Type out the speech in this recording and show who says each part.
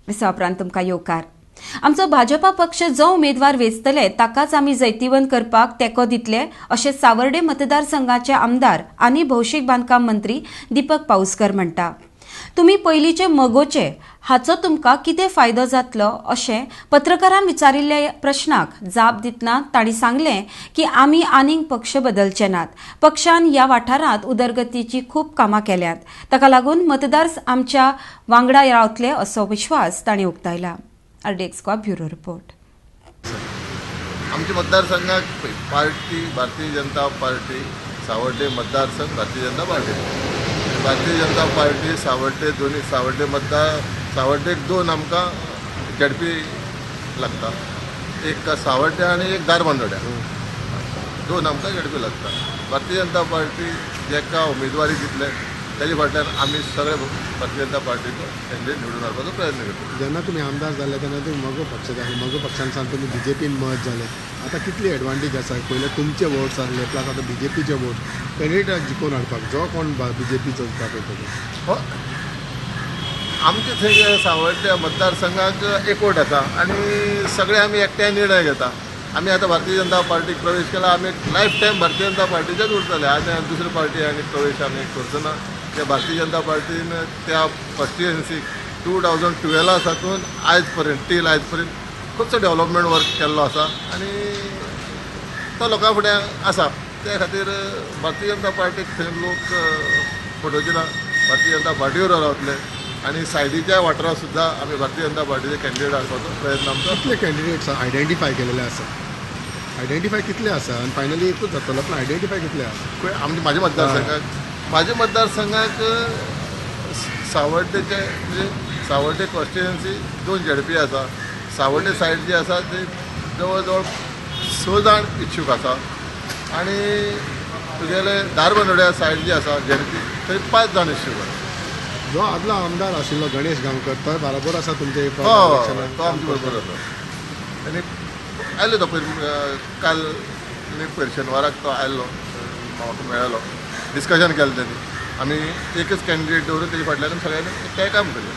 Speaker 1: विसवा उपरांत तुमकां येवकार. आमचो भाजपा पक्ष जो उमेदवार वेंचतले ताकाच आमी जैतिवंत करपाक तेंको दितले अशें सावर्डे मतदारसंघाचे आमदार आनी भौशीक बांदकाम मंत्री दीपक पाऊसकर म्हणटा. तुमी पयलींचे मगोचे हाचो तुमकां कितें फायदो जातलो अशें पत्रकारान विचारिल्ल्या प्रश्नाक जाप दितना तांणी सांगलें की आमी आनीक पक्ष बदलचे नात. पक्षान ह्या वाठारांत उदरगतीची खूब कामां केल्यांत, ताका लागून मतदार आमच्या वांगडा रावतले असो विश्वास तांणी उक्तायला. RDX Goa, bureau report.
Speaker 2: आमच्या मतदारसंघाक पार्टी भारतीय जनता पार्टी, सावर्डे मतदारसंघ भारतीय जनता पार्टी, भारतीय जनता पार्टी सावर्डे दोनी सावर्डे मतदार सावर्डेक दोन आमकां झेडपी लागता, एक सावर्डे आनी एक धारबांदोड्या, दोन आमकां झेडपी लागता. भारतीय जनता पार्टी जेका उमेदवारी दितले तेजे फाटल्यान आमी सगळे भारतीय जनता पार्टीचो कॅन्डिडेट निवडून हाडपाचो प्रयत्न करतले.
Speaker 3: जेन्ना तुमी आमदार जाले तेन्ना तुमी मगो पक्ष जाले, मगो पक्षान सावन तुमी बीजेपीन मर्ज जाले. आतां कितली एडवांटेज आसा? पयलें तुमचे वोट्स आसले, प्लस आतां बीजेपीचे वोट, कॅन्डिडेटाक जिखोवन हाडपाक जो कोण बीजेपी चलता पळय तो
Speaker 2: हो, आमचे थंय सावर्ड्या मतदारसंघाक एकवट आसा आनी सगळे आमी एकठांय निर्णय घेता. आमी आतां भारतीय जनता पार्टीक प्रवेश केला, आमी लायफ टायम भारतीय जनता पार्टीचेच उरतले आनी दुसरी पार्टी आनी प्रवेश आमी करचो ना. त्या भारतीय जनता पार्टीन त्या कॉन्स्टिट्युएन्सीक 2012 साकून आयज पर्यंत टील आयज पर्यंत खुबसो डेवलपमेंट वर्क केल्लो आसा आनी तो लोकां फुडें आसा. त्या खातीर भारतीय जनता पार्टीक थंय लोक फटोवचे ना, भारतीय जनता पार्टीवर रावतले आनी सायडीच्या वाठारांत सुद्दां आमी भारतीय जनता पार्टीचे कॅन्डिडेट हाडपाचो प्रयत्न आमचो.
Speaker 3: कितले कॅन्डिडेट्स आयडेंटिफाय केलेले आसा? आयडेंटिफाय कितले आसा आनी फायनली एकूच जातलो, पूण आयडेंटिफाय कितले आसा?
Speaker 2: खंय आमचे म्हाज्या मतदारसंघाक सावर्डेचे, म्हणजे सावर्डे कॉन्स्टिट्युएन्सी दोन झेडपी आसा. सावर्डे सायड जी आसा ती जवळ जवळ स जाण इच्छूक आसा आनी तुगेले धारबांदोड्या सायड जी आसा झेडपी थंय पांच जाण इच्छूक आसा.
Speaker 3: जो आदलो आमदार आशिल्लो गणेश गांवकर, तो बरोबर आसा तुमचे?
Speaker 2: हय, तो आमचे बरोबर आसा आनी आयलो तो पयर, काल न्ही पयर शेनवाराक तो आयलो, म्हाका मेळ्ळो, डिस्कशन केलें तेणी. आमी एकच कॅन्डिडेट दवरून तेजे फाटल्यान सगळ्यांनी एकठांय काम करया.